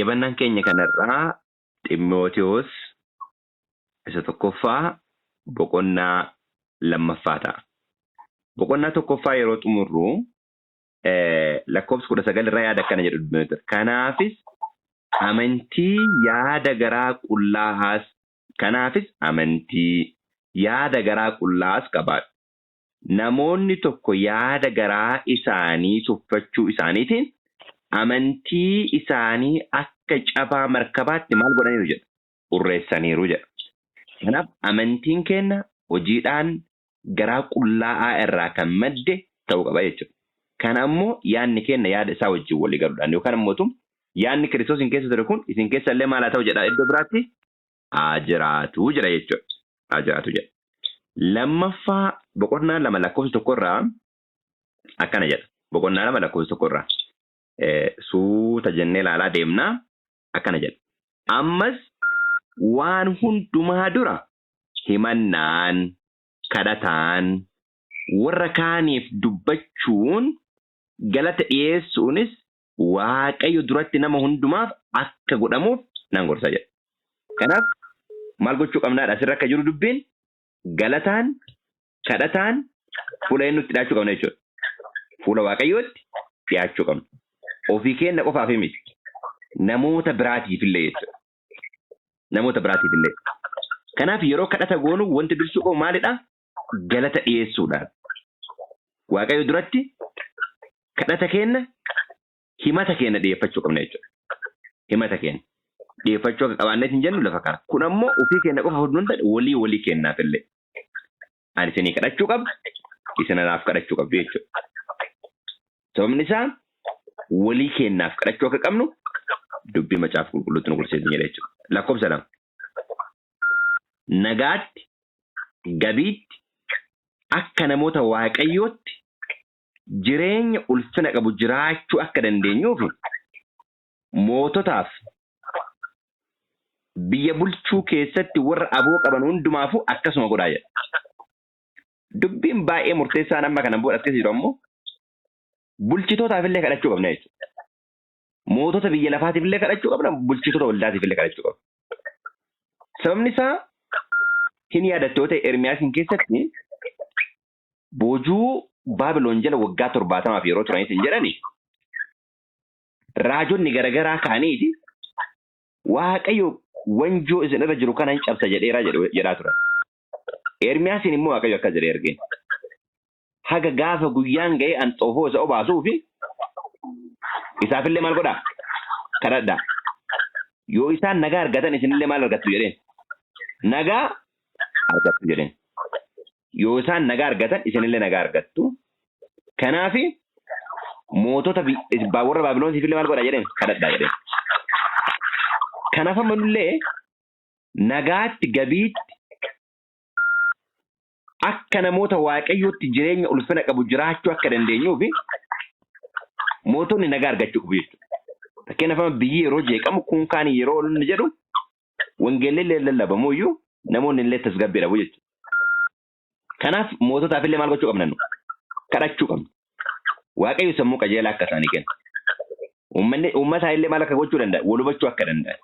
Qayyabannaan keenya kanarraa Ximootiyoos isa tokkoffaa boqonnaa lammaffaa ta'a. Boqonnaa tokkoffaa yeroo xumurru lakkoofsa 19 irraa yaada akkana jedhu dubbifnee ture. Kanaafis amantii yaada garaa qullaa'aas kanaafis amantii yaada garaa qullaa'aas qabaadhu. Namoonni tokko yaada garaa isaanii tuffachuu isaaniitiin amantii isaanii akka cabaa markabaatti maal godhaniiru jedha? Urreessaniiru jedha. Kanaaf amantiin keenya hojiidhaan garaa qullaa'aa irraa kan madde ta'uu qaba jechuudha. Kana ammoo yaadni keenya yaada isaa wajjin walii galuudhaan yookaan ammoo yaadni Kiristoos isin keessa ture kun isin keessa illee maal haa ta'u jedha iddoo biraatti haa jiraatu jedha jechuudha. Haa jiraatu jedha. Lammaffaa boqonnaa 2 lakkoofsa 1 irraa akkana jedha. Boqonnaa 2 lakkoofsa 1 irraa. Suuta jennee ilaalaa deemnaa, akkana jedha. Ammas waan hundumaa dura himannaan, kadhataan, warra kaaniif dubbachuun, galata dhiyeessuunis Waaqayyo duratti nama hundumaaf akka godhamuuf nan gorsa jedha. Kanaaf maal gochuu qabnaadha asirra akka jiru dubbiin? Galataan, kadhataan fuula eenyutti dhiyaachuu qabna jechuudha? Fuula Waaqayyootti dhiyaachuu qabna. Ofii keenya qofaaf miti. Namoota biraatiif illee jechuudha. Namoota biraatiif illee. Kanaaf yeroo kadhata goonu wanti dursuu qabu maalidha? Galata dhiyeessuudhaan. Waaqayyo duratti kadhata keenya, himata keenya dhiyeeffachuu qabna jechuudha. Himata keenya dhiyeeffachuu akka qabaanneet hin jennu lafa kana. Kun ammoo ofii keenya qofa hin ta'e, walii walii keenyaaf illee. Ani isinii kadhachuu qaba, isin anaaf kadhachuu qabdu jechuudha. Sababni isaa walii keenyaaf kadhachuu akka qabnu dubbii Macaafa Qulqulluutti nu gorseetu jedha jechuudha. Lakkoofsa 2. Nagaatti, gabiitti, akka namoota Waaqayyootti jireenya ulfina qabu jiraachuu akka dandeenyuuf moototaaf biyya bulchuu keessatti warra aboo qaban hundumaafuu akkasuma godhaa jedha. Dubbiin baay'ee murteessaan amma kana booda as keessa jiru ammoo bulchitootaaf illee kadhachuu qabna jechuudha. Mootota biyya lafaatiif illee kadhachuu qabna, bulchitoota waldaatiif illee kadhachuu qabna. Sababni isaa hin yaadattu yoo ta'e, Ermiyaasiin keessatti boojuu Baabiloon jala waggaa 70f yeroo turanitti hin jedhani, raajonni garagaraa ka'aniiti Waaqayyo wanjoo isin irra jiru kana hin cabsa jedheera jedhaa turan. Ermiyaasiin immoo Waaqayyo akkas jedhee ergeen. Haga gaafa guyyaan ga'ee an xoofoo isa obaasuu fi isaafillee maal godhaa? Kadhadhaa. Yoo isaan nagaa argatan isinillee maal argattu jedheen? Nagaa argattu jedheen. Yoo isaan nagaa argatan isinillee nagaa argattu. Kanaafi mootota warra Baabiloonsiif illee maal godhaa jedheen? Kadhadhaa jedheen. Kanaaf amma nullee nagaatti, gabiitti, akka namoota Waaqayyootti jireenya ulfina qabu jiraachuu akka dandeenyuuf mootonni nagaa argachuu qabu jechuudha. Fakkeenyaaf amma biyyi yeroo jeeqamu, kun kaan yeroo inni jedhu, wangeelli illee lallabamu iyyuu namoonni illee tasgabbii dhabu jechuudha. Kanaaf moototaaf illee maal gochuu qabna nu? Kadhachuu qabna. Waaqayyo sammuu qajeelaa akka isaanii kennu. Uummanni uummataa illee maal akka gochuu danda'a? Wal hubachuu akka danda'a.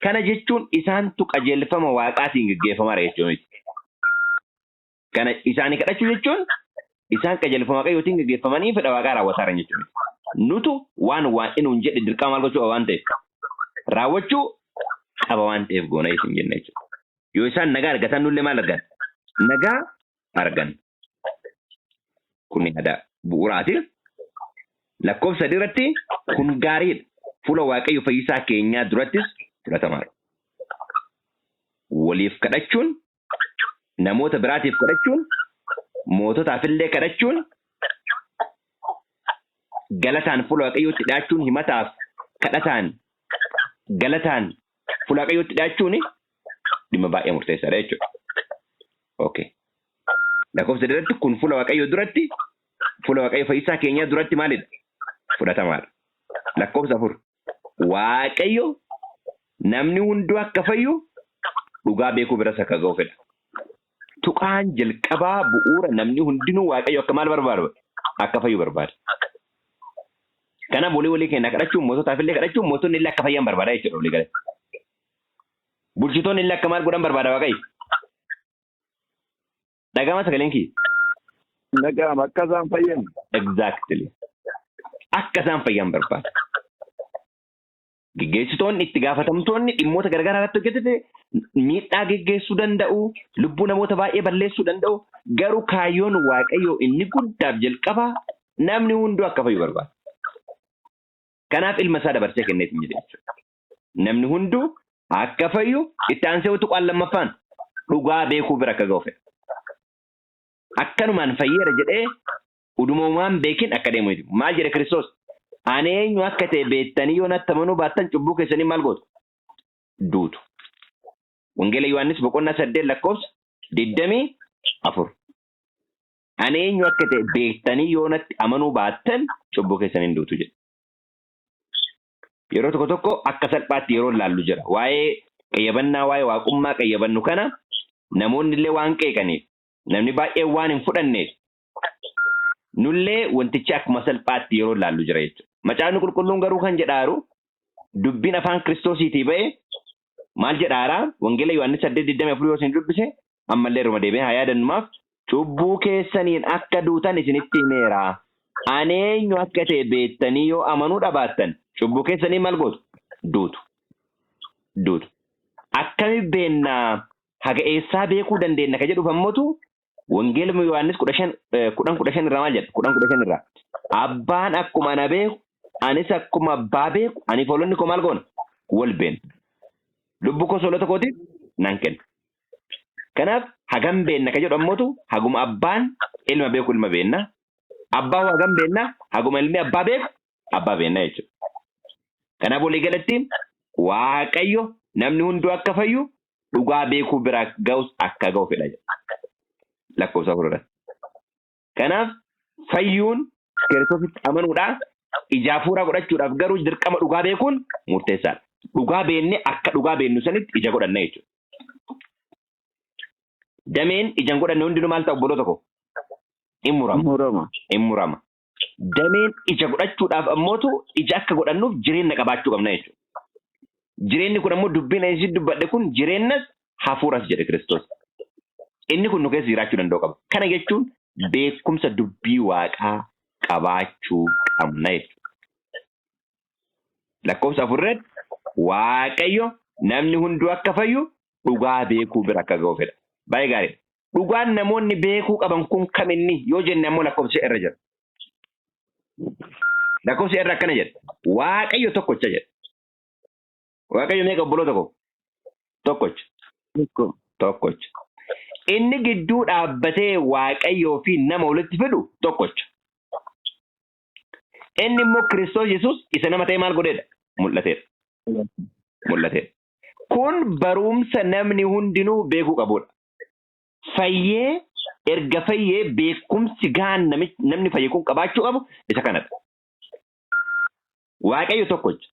Kana jechuun isaantu qajeelfama Waaqaatiin geggeeffamaa jechuu miti. Kana isaanii kadhachuu jechuun isaan qajeelfama Waaqayyootiin geggeeffamanii fedha Waaqaa raawwataa jiran jechuu miti. Nutu waan Waaqni nuun jedhe dirqama maal gochuu qaba waan ta'eef, raawwachuu qaba waan ta'eef goona isin jenna jechuudha. Yoo isaan nagaa argatan nullee maal argan? Nagaa argan. Kun yaada bu'uuraati. Lakkoofsa 3 irratti kun gaariidha. Fuula Waaqayyo fayyisaa keenyaa durattis fudhatamaadha. Waliif kadhachuun, namoota biraatiif kadhachuun, moototaaf illee kadhachuun, galataan fuula Waaqayyootti dhiyaachuun, himataaf kadhataan galataan fuula Waaqayyootti dhiyaachuun dhimma baay'ee murteessaadha jechuudha. Okay. Lakkoofsa 3 irratti kun fuula Waaqayyoo duratti, fuula Waaqayyo fayyisaa keenyaa duratti maalidha? Fudhatamaadha. Lakkoofsa 4. Waaqayyo namni hunduu akka fayyu, dhugaa beekuu biras akka ga'u fedha. Tuqaan jalqabaa bu'uura namni hundinuu Waaqayyo akka maal barbaadu? Akka fayyu barbaada. Kanaaf walii walii keenya kadhachuun moototaaf illee kadhachuun mootonni illee akka fayyan barbaada jechuudha walii galee. Bulchitoonni illee akka maal godhan barbaada Waaqayyo? Dhagama sagaleen kiyya. Dhaga'ama akka isaan fayyan. Exactly. Akka isaan fayyan barbaada. Geggeessitoonni itti gaafatamtoonni dhimmoota garagaraa irratti hojjetate miidhaa geggeessuu danda'u, lubbuu namoota baay'ee balleessuu danda'u. Garuu kaayyoon Waaqayyoo inni guddaaf jalqabaa namni hunduu akka fayyu barbaada. Kanaaf ilma isaa dabarsee kenneef hin jedhe jechuudha. Namni hunduu akka fayyu itti aansee tuqaan lammaffaan dhugaa beekuu bira akka ga'u fedha. Akkanumaan fayyeera jedhee udumamaan beekin akka deemu miti. Maal jedhe Kiristoos? Ani eenyu akka ta'e beektanii yoo natti amanuu baattan cubbuu keessanii maal gootu? Duutu. Wangeela Yohaannis boqonnaa 8 lakkoofsa 24. Ani eenyu akka ta'e beektanii yoo natti amanuu baattan cubbuu keessaniin duutu jedhe. Yeroo tokko tokko akka salphaatti yeroo ilaallu jira. Waa'ee qayyabannaa, waa'ee waaqummaa qayyabannu kana namoonni illee waan qeeqaniif, namni baay'een waan hin fudhanneef, nullee wantichi akkuma salphaatti yeroo ilaallu jira jechuudha. Macaafni qulqulluun garuu kan jedhaaru dubbiin afaan Kiristoosiitii ba'e maal jedhaaraa? Wangeela Yohaannis 8:24 yoo isin dubbise ammallee irruma deebi'ee haa yaadannumaaf cubbuu keessaniin akka duutan isinitti himeera. Ani eenyu akka ta'e beektanii yoo amanuu dhabaattan cubbuu keessanii maal gootu? Duutu. Duutu. Akkami beennaa haga eessaa beekuu dandeenya ka jedhuuf ammoo Wangeela Yohaannis 15 10:15 irraa maal jedha? 10:15 irraa. Abbaan akkuma ana beeku anis akkuma abbaa beeku ani hoolonni koo maal goona? Wal beena. Lubbuu koo hoolota kootiif nan kenna. Kanaaf hagam beenna ka jedhu ammootu haguma abbaan ilma beeku ilma beenna. Abbaa hoo hagam beenna? Haguma ilmi abbaa beeku abbaa beenna jechuudha. Kanaaf walii galatti Waaqayyo namni hunduu akka fayyu dhugaa beekuu bira ga'us akka ga'u fedha jedha. Lakkoofsa 4 irratti. Kanaaf fayyuun Kiristoositti amanuudhaa ija hafuuraa godhachuudhaaf garuu dirqama dhugaa beekuun murteessaadha. Dhugaa beennee akka dhugaa beennu sanitti ija godhanna jechuudha. Dameen ija hin godhanne hundinuu maal ta'a obboloota koo? In murama. Murama. In murama. Dameen ija godhachuudhaaf ammootu ija akka godhannuuf jireenya qabaachuu qabna jechuudha. Jireenyi kun ammoo dubbiin ani sitti dubbadhe kun jireenyas hafuuras jedhe Kiristoos. Inni kun nu keessa jiraachuu danda'u qaba. Kana jechuun beekumsa dubbii waaqaa qabaachuu qabna jechuudha. Lakkoofsa 4 irratti Waaqayyo namni hunduu akka fayyu dhugaa beekuu bira akka ga'u fedha. Baay'ee gaariidha. Dhugaan namoonni beekuu qaban kun kam inni yoo jenne ammoo lakkoofsa irra jira. Lakkoofsa irra akkana jedha. Waaqayyo tokkocha jedha. Waaqayyo meeqa obboloota koo? Tokkocha. Tokko. Tokkocha. Inni gidduu dhaabbatee Waaqayyoo fi nama walitti fidu tokkocha. Inni immoo Kiristoos Yesuus isa nama ta'e maal godheedha? Mul'ateedha. Mul'ateedha. Kun barumsa namni hundinuu beekuu qabudha. Fayyee erga fayyee beekumsi gahaan namni fayye kun qabaachuu qabu isa kanadha. Waaqayyo tokkocha.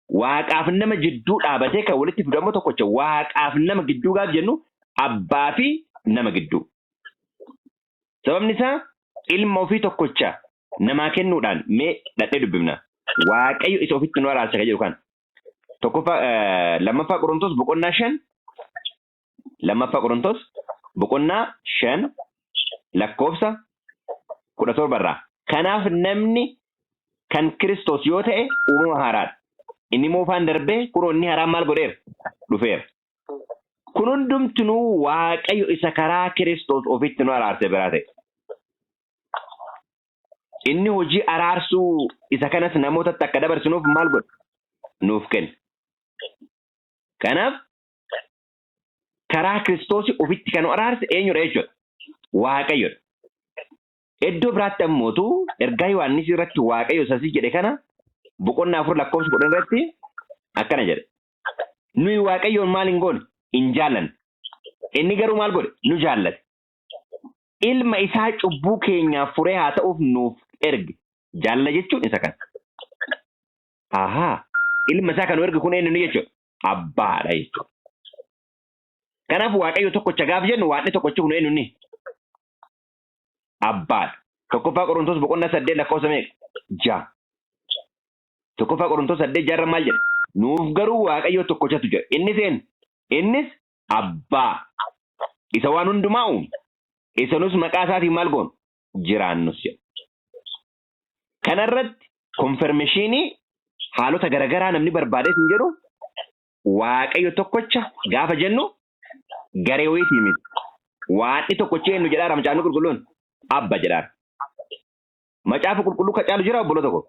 Waaqaaf nama jidduu dhaabatee kan walitti fidu ammoo tokkocha. Waaqaaf nama gidduu gaaf jennu abbaa fi nama gidduu. Sababni isaa ilma ofii tokkocha namaa kennuudhaan mee dhadhee dubbifna. Waaqayyo isa ofitti nu araarse kan jedhu kana. Tokkoffaa lammaffaa Qorontos boqonnaa 5 lammaffaa Qorontos boqonnaa 5 lakkoofsa 17 irraa. Kanaaf namni kan Kiristoos yoo ta'e uumama haaraadha. Inni moofaan darbee kunoo inni haaraan maal godheera? Dhufeera. Kun hundumtinuu Waaqayyo isa karaa Kiristoos ofitti nu araarse biraa ta'e. Inni hojii araarsuu isa kanas namootatti akka dabarsinuuf maal godhe? Nuuf kenne. Kanaaf karaa Kiristoos ofitti kan nu araarse eenyudha jechuudha? Waaqayyodha. Iddoo biraatti ammootu ergaa Yohaannis irratti Waaqayyo isasii jedhe kana boqonnaa 4 lakkoofsa 10 irratti akkana jedha. Nuyi Waaqayyoon maal hin goone? Hin jaallanne. Inni garuu maal godhe? Nu jaallate. Ilma isaa cubbuu keenyaaf furee haa ta'uuf nuuf erge. Jaalala jechuun isa kana. Ahaa. Ilma isaa kan nu erge kun eenyu jechuudha? Abbaadha jechuudha. Kanaaf Waaqayyo tokkocha gaaf jennu waaqni tokkochi kun eenyu inni? Abbaadha. Tokkoffaa Qorontos boqonnaa 8 lakkoofsa meeqa? 6. Tokkoffaa Qorontoos 8:6 maal jedha? Nuuf garuu Waaqayyo tokkochatu jira. Innis eenyu? Innis Abbaa. Isa waan hundumaa uume. Isa nus maqaa isaatiin maal goonu? Jiraannus jedha. Kanarratti konfermeeshinii haalota garaagaraa namni barbaadee hin jedhu Waaqayyo tokkocha gaafa jennu garee wayiitii miti. Waaqni tokkochi eenyu jedhaara macaafni qulqulluun? Abba jedhaara. Macaafa qulqulluu ka caalu jira obbolo tokko?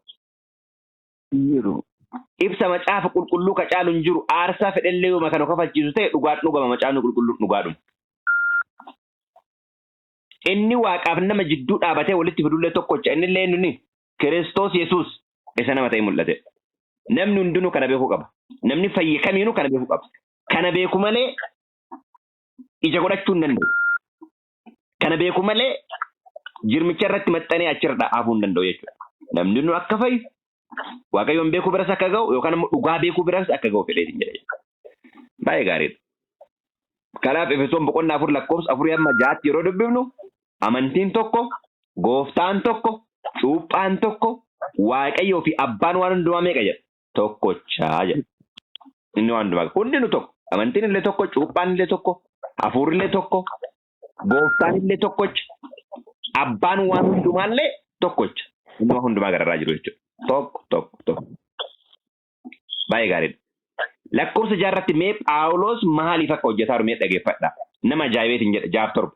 Hin jiru. Ibsa macaafa qulqulluu ka caalu hin jiru. Aarsaa fedhellee yooma kan kafalchiisu ta'e dhugaan dhugama macaafni qulqulluun dhugaadhuma. Inni waaqaaf nama jidduu dhaabatee walitti fidullee tokkocha. Innillee eenyu inni? Kiristoos Yesuus isa nama ta'e mul'ate. Namni hundinuu kana beekuu qaba. Namni fayye kamiinuu kana beekuu qaba. Kana beeku malee ija godhachuu hin danda'u. Kana beeku malee jirmicha irratti maxxanee achirra hafuu hin danda'u jechuudha. Namni hundinuu akka fayyu Waaqayyoon beekuu biras akka ga'u yookaan immoo dhugaa beekuu biras akka ga'u fedheetiin jedha jechuudha. Baay'ee gaariidha. Kanaaf Efesoon boqonnaa 4 lakkoofsa 4 hamma 6tti yeroo dubbifnu amantiin tokko, gooftaan tokko, cuuphaan tokko, Waaqayyoo fi abbaan waan hundumaa meeqa jedha? Tokkochaa jedha. Inni waan hundumaa hundinuu tokko. Amantiin illee tokko, cuuphaan illee tokko, hafuurri illee tokko, gooftaan illee tokkocha, abbaan waan hundumaa illee tokkocha. Inni waan hundumaa gararraa jiru jechuudha. Tokko, tokko, tokko. Baay'ee gaariidha. Lakkoofsa jaarratti mee Phaawulos maaliif akka hojjetaa jiru mee dhageeffadha. Nama ajaa'ibeetiin jedha jaaf torba.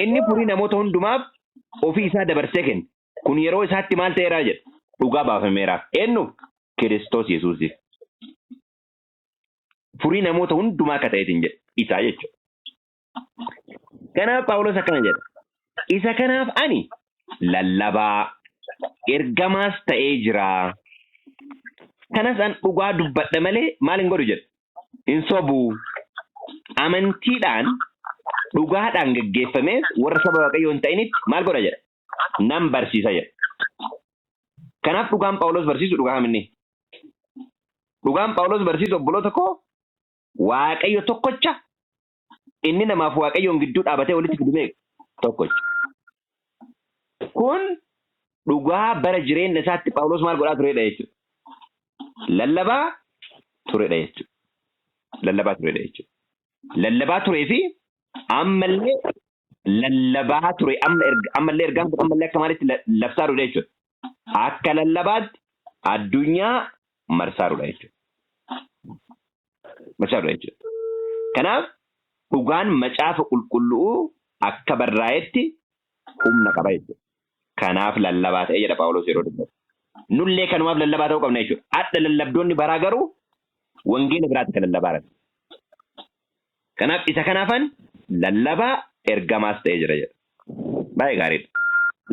Inni furii namoota hundumaaf ofii isaa dabarsee kenne. Kun yeroo isaatti maal ta'eera jedha. Dhugaa baafameeraaf. Eenyuuf? Kiristoos Yesuusiif. Furii namoota hundumaa akka ta'eetiin jedha. Isaa jechuudha. Kanaaf Phaawulos akkana jedha. Isa kanaaf ani lallabaa, ergamaas ta'ee jira. Kanas an dhugaa dubbadha malee maal hin godhu jedha. Hin sobu. Amantiidhaan dhugaadhaan geggeeffamees warra saba Waaqayyoo hin ta'initti maal godha jedha. Nan barsiisa jedha. Kanaaf dhugaan Phaawulos barsiisu dhugaa kaminni? Dhugaan Phaawulos barsiisu obboloota koo Waaqayyo tokkocha inni namaaf Waaqayyoon gidduu dhaabatee walitti fidu meeqa? Tokkocha. Kun dhugaa bara jireenya isaatti Phaawulos maal godhaa turedha jechuudha. Lallabaa turedha jechuudha. Lallabaa turedha jechuudha. Lallabaa turee fi ammallee lallabaa ture amma erga ammallee ergaan kun ammallee akka maalitti labsaa ture jechuudha. Akka lallabaatti addunyaa marsaa ture jechuudha. Marsaa ture jechuudha. Kanaaf dhugaan macaafa qulqulluu akka barraa'etti humna qaba jechuudha. Kanaaf lallabaa ta'e jedha Phaawulos yeroo dubbatu. Nullee kanumaaf lallabaa ta'uu qabna jechuudha. Hadha lallabdoonni baraa garuu wangeela biraatti kan lallabaa jiran. Kanaaf isa kanaafan lallabaa ergamaas ta'ee jira jedha. Baay'ee gaariidha.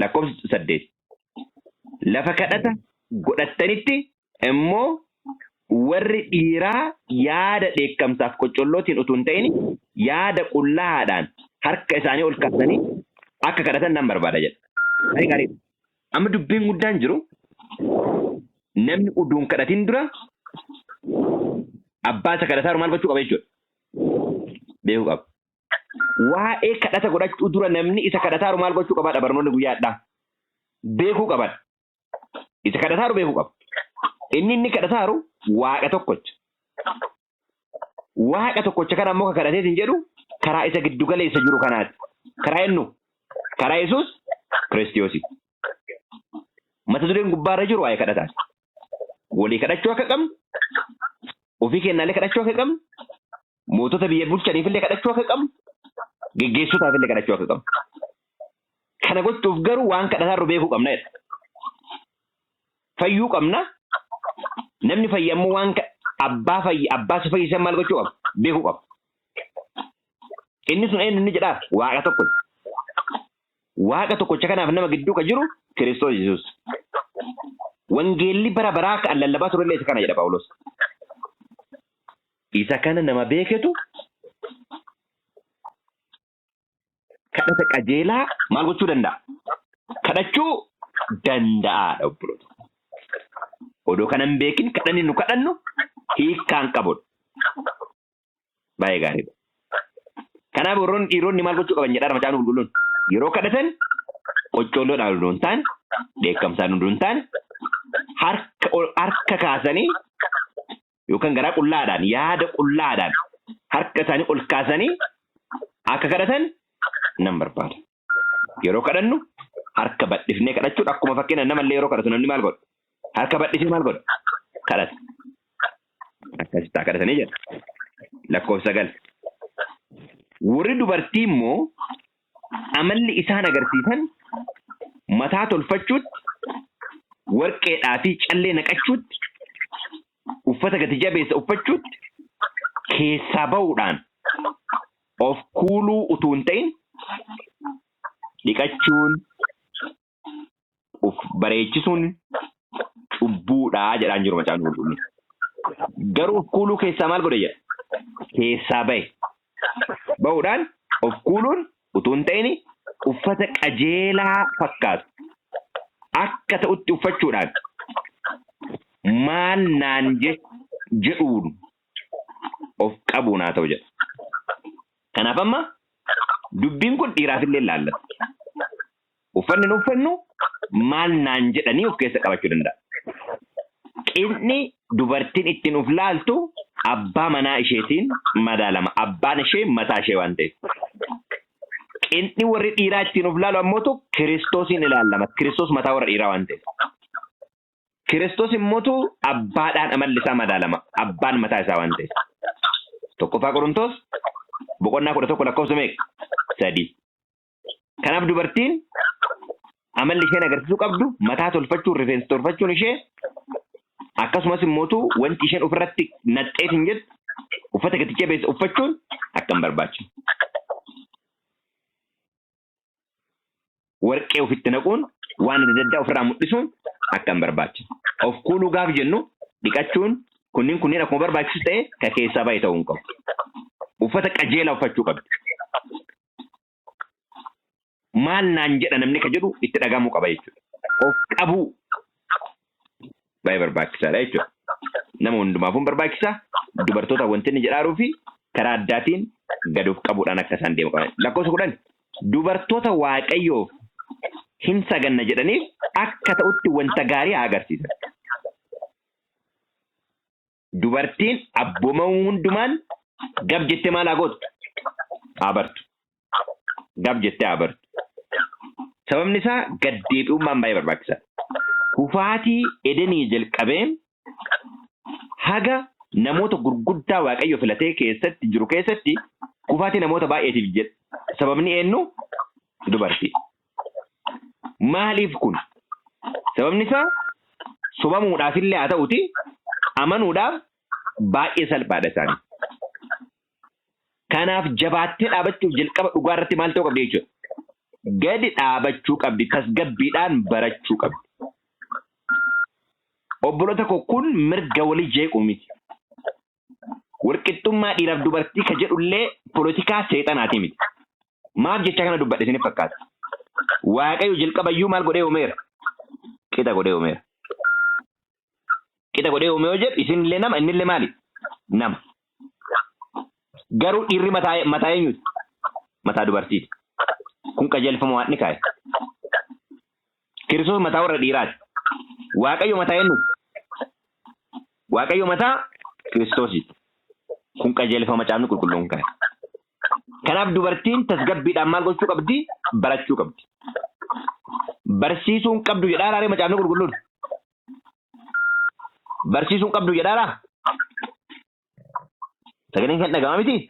Lakkoofsa 8. Lafa kadhata godhattanitti immoo warri dhiiraa yaada dheekkamsaaf qoccollootiin utuu hin ta'in yaada qullaa'aadhaan harka isaanii ol kaasanii akka kadhatan nan barbaada jedha. Baay'ee gaariidha. Amma dubbiin guddaan jiru namni uduun kadhatin dura abbaa isa kadhataa jiru maal gochuu qaba jechuudha. Beekuu qaba. Waa'ee kadhata godhachuu dura namni isa kadhataa jiru maal gochuu qabaadha barnoonni guyyaa hadhaa. Beekuu qabadha. Isa kadhataa jiru beekuu qaba. Inni inni kadhataa jiru waaqa tokkocha. Waaqa tokkocha kana ammoo ka kadhateetiin jedhu karaa isa giddu galeessa jiru kanaati. Karaa eenyu? Karaa Yesuus Kiristoosii. Mata dureen gubbaarra jiru waa'ee kadhataati. Walii kadhachuu akka qabnu, ofii keenyaallee kadhachuu akka qabnu, mootota biyya bulchaniifillee kadhachuu akka qabnu, geggeessotaafillee kadhachuu akka qabnu. Kana gochuuf garuu waan kadhataarru beekuu qabna jedha. Fayyuu qabna. Namni fayye ammoo waan abbaa fayye abbaa si fayyisan maal gochuu qaba? Beekuu qaba. Inni sun eenyu inni jedhaa? Waaqa tokkocha. Waaqa tokkocha kanaaf nama gidduu ka jiru Kiristoos Yesuus. Wangeelli bara baraa kan lallabaa turellee isa kana jedha Phaawulos. Isa kana nama beeketu kadhata qajeelaa maal gochuu danda'a? Kadhachuu danda'aadha obboloota. Odoo kana hin beekin kadhanni nu kadhannu hiikkaan qabudha. Baay'ee gaariidha. Kanaaf warroonni dhiironni maal gochuu qaban jedhaa macaafni qulqulluun. Yeroo kadhatan qoccolloodhaan odoo hin taane, dheekkamsaan odoo hin taane, Harka kaasanii yookaan garaa qullaadhaan yaada qullaadhaan harka isaanii ol kaasanii akka kadhatan nan barbaada. Yeroo kadhannu harka bal'ifnee kadhachuun akkuma fakkeenya namallee yeroo kadhatu namni maal godha? Harka bal'isee maal godha? Kadhata. Akkasitti haa kadhatanii jedha. Lakkoofsa 9. Warri dubartii immoo amalli isaan agarsiisan mataa tolfachuutti, warqeedhaa fi callee naqachuutti, uffata gati jabeessa uffachuutti keessaa ba'uudhaan of kuuluu utuu hin ta'in dhiqachuun of bareechisuun cubbuudhaa jedhaan jiru Macaafni Qulqulluun. Garuu of kuuluu keessaa maal godhe jedha? Keessaa ba'e. Ba'uudhaan of kuuluun utuu hin ta'in uffata qajeelaa fakkaatu akka ta'utti uffachuudhaan maal naan jedhuun of qabuun haa ta'u jedha. Kanaaf amma dubbiin kun dhiiraafillee ilaallata. Uffanni nu uffannu maal naan jedhanii of keessa qabachuu danda'a. Qinni dubartiin ittiin of laaltu abbaa manaa isheetiin madaalama. Abbaan ishee mataa ishee waan ta'eef. Qinni warri dhiiraa ittiin of laalu ammootu Kiristoosiin ilaalama. Kiristoos mataa warra dhiiraa waan ta'eef. Kiristoos immootu abbaadhaan amalli isaa madaalama. Abbaan mataa isaa waan ta'eef. 1ffaa Qorontos boqonnaa 11 lakkoofsa meeqa? 3. Kanaaf dubartiin amalli isheen agarsiisuu qabdu mataa tolfachuun, rifeensa tolfachuun ishee akkasumas immootu wanti isheen ofirratti naxxeet hin jettu uffata gati jabeessa uffachuun akka hin barbaachifne. Warqee ofitti naquun waan adda addaa ofirraa mul'isuun akka hin barbaachifne. Of kuuluu gaaf jennu dhiqachuun kunniin kunniin akkuma barbaachisu ta'e ka keessaa bahe ta'uu hin qabu. Uffata qajeelaa uffachuu qabdi. Maal naan jedha namni ka jedhu itti dhagahamuu qaba jechuudha. Of qabuu baay'ee barbaachisaadha jechuudha. Nama hundumaafuu barbaachisaa. Dubartoota wanti inni jedhaaruu fi karaa addaatiin gad of qabuudhaan akka isaan deemu qaban. Lakkoofsa 10 dubartoota Waaqayyoof hin saganna jedhaniif akka ta'utti wanta gaarii haa agarsiisan. Dubartiin abboomamuu hundumaan gab jettee maal haa gootu? Haa bartu. Gab jettee haa bartu. Sababni isaa gad deebi'ummaan baay'ee barbaachisaadha. Kufaatii Edenii jalqabee haga namoota gurguddaa Waaqayyo filatee keessatti jiru keessatti kufaatii namoota baay'eetiif jedha. Sababni eenyu? Dubartii. Maaliif kun? Sababni isaa sobamuudhaaf illee haa ta'uti amanuudhaaf baay'ee salphaadha isaanii. Kanaaf jabaattee dhaabachuuf jalqaba dhugaa irratti maal ta'uu qabdi jechuudha. Gadi dhaabachuu qabdi, tasgabbiidhaan barachuu qabdi. Obboloota koo kun mirga walii jeequu miti. Walqixxummaa dhiiraaf dubartii ka jedhullee polotikaa seexanaati miti. Maaf jecha kana dubbadhe isiniif fakkaata? Waaqayyo jalqabayyuu maal godhee uumeera? Qixa godhee uumeera. Qixa godhee uume yoo jedhu isinillee nama innillee maali? Nama. Garuu dhiirri mataa mataa eenyuti? Mataa dubartiiti. Kun qajeelfama waaqni kaa'e. Kiristoos mataa warra dhiiraati. Waaqayyo mataa eenyuti? Waaqayyo mataa Kiristoosiiti. Kun qajeelfama Macaafni Qulqulluun kaa'e. Kanaaf dubartiin tasgabbiidhaan maal gochuu qabdi? Barachuu qabdi. Barsiisuun qabdu jedhaa raaree Macaafni Qulqulluun. Barsiisuun qabdu jedhaaraa? Sagaleen kan dhaga'ama miti?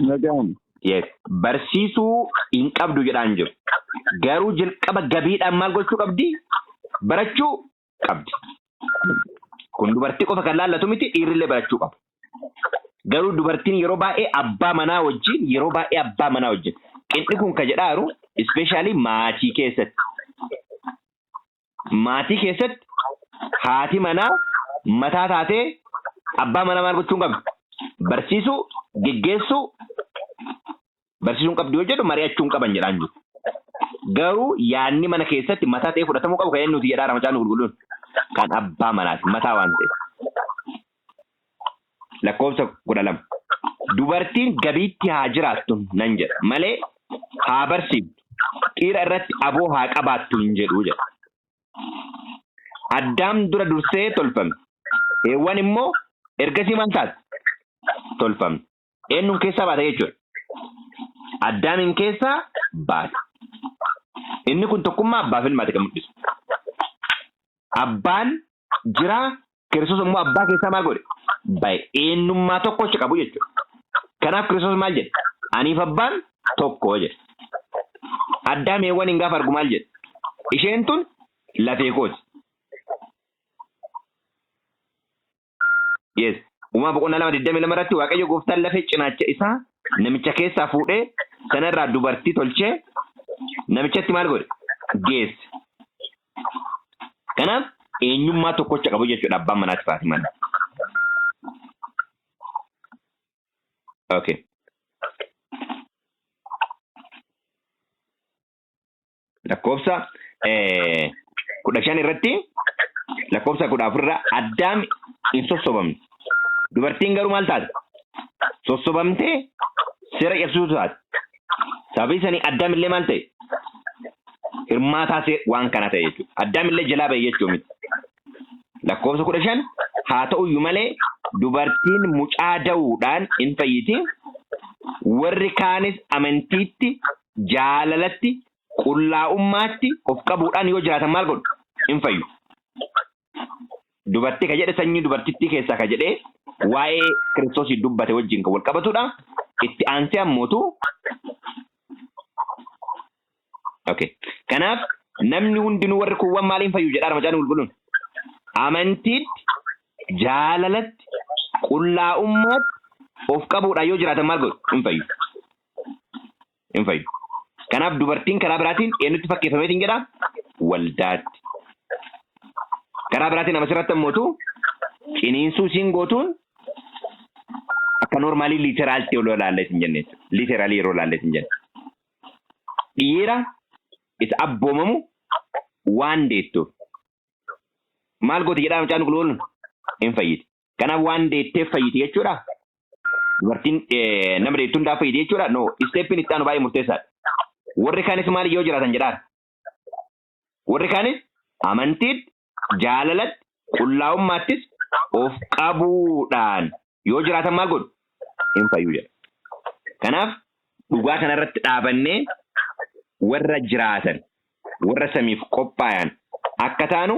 Dhaga'ama. Yes. Barsiisuu hin qabdu jedhaan jiru. Garuu jalqaba gabiidhaan maal gochuu qabdi? Barachuu qabdi. Kun dubartii qofa kan laallatu miti, dhiirrillee barachuu qabu. Garuu dubartiin yeroo baay'ee abbaa manaa wajjin yeroo baay'ee abbaa manaa wajjin. Qinxi kun ka jedhaaru ispeeshaalii maatii keessatti. Maatii keessatti haati manaa mataa taatee abbaa manaa maal gochuu hin qabdu? Barsiisuu, geggeessuu, barsiisuu hin qabdu yoo jedhu mari'achuu hin qaban jedhaan jiru. Garuu yaadni mana keessatti mataa ta'ee fudhatamuu qabu kan eenyuti jedhaa Macaafni Qulqulluun? Kan abbaa manaati mataa waan ta'eef. Lakkoofsa 12. Dubartiin gabiitti haa jiraattu nan jedha malee haa barsiiftu, dhiira irratti aboo haa qabaattu hin jedhu jedha. Addaam dura dursee tolfame. Heewwan immoo ergasii maal taate? Tolfamte. Eenyuun keessaa baate jechuudha? Addaamiin keessaa baate. Inni kun tokkummaa abbaaf ilmaati kan mul'isu. Abbaan jira, Kiristoos immoo abbaa keessaa maal godhe? Bahe. Eenyummaa tokkocha qabu jechuudha. Kanaaf Kiristoos maal jedhe? Aniif abbaan tokko jedhe. Addaam Heewwaniin gaafa argu maal jedhe? Isheen tun lafee kooti. Yes. Uumaa boqonnaa 2:22 irratti Waaqayyo gooftaan lafee cinaacha isaa namicha keessaa fuudhee sanarraa dubartii tolchee namichatti maal godhe? Geesse. Kanaaf eenyummaa tokkocha qabu jechuudha abbaan manaati fi haati manaa. Okay. Lakkoofsa 15 irratti lakkoofsa 14 irra Addaam hin sossobamne. Dubartiin garuu maal taate? Sossobamtee seera cabsituu taate. Sababii sanii Addaam illee maal ta'e? Hirmaataa waan kana ta'e jechuudha. Addaam illee jalaa ba'e jechuu miti. Lakkoofsa 15 haa ta'uyyuu malee dubartiin mucaa da'uudhaan in fayyiti, warri kaanis amantiitti, jaalalatti, qullaa'ummaatti of qabuudhaan yoo jiraatan maal godhu? In fayyu. Dubartii ka jedhe sanyii dubartittii keessaa ka jedhee waa'ee Kiristoosii dubbate wajjin kan wal qabatudha. Itti aansee ammootu Okay. Kanaaf namni hundinuu warri kuuwwan maaliin fayyu jedhaara macaafni qulqulluun? Amantiitti, jaalalatti, qullaa'ummaatti of qabuudhaan yoo jiraatan maal godhu? Hin fayyu. Hin fayyu. Kanaaf dubartiin karaa biraatiin eenyutti fakkeeffameetiin jedha? Waldaatti. Karaa biraatiin amma asirratti ammootu ciniinsuu isiin gootuun akka normaalii liiteraalti yeroo ilaalle hin jenne jechuudha. Liiteraalii yeroo ilaalle hin jenne. Dhiira isa abboomamu waan deettuuf. Maal gooti jedhaa mucaan qulqulluun? Hin fayyiti. Kanaaf waan deetteef fayyiti jechuudha. Dubartiin nama deettu hundaa fayyiti jechuudha. No, isteeppiin itti aanu baay'ee murteessaadha. Warri kaanis maal yoo jiraatan jedhaan? Warri kaanis amantiitti, jaalalatti, qullaa'ummaattis of qabuudhaan yoo jiraatan maal godhu? Hin fayyu jedha. Kanaaf dhugaa kanarratti dhaabannee warra jiraatan, warra samiif qophaayan akka taanu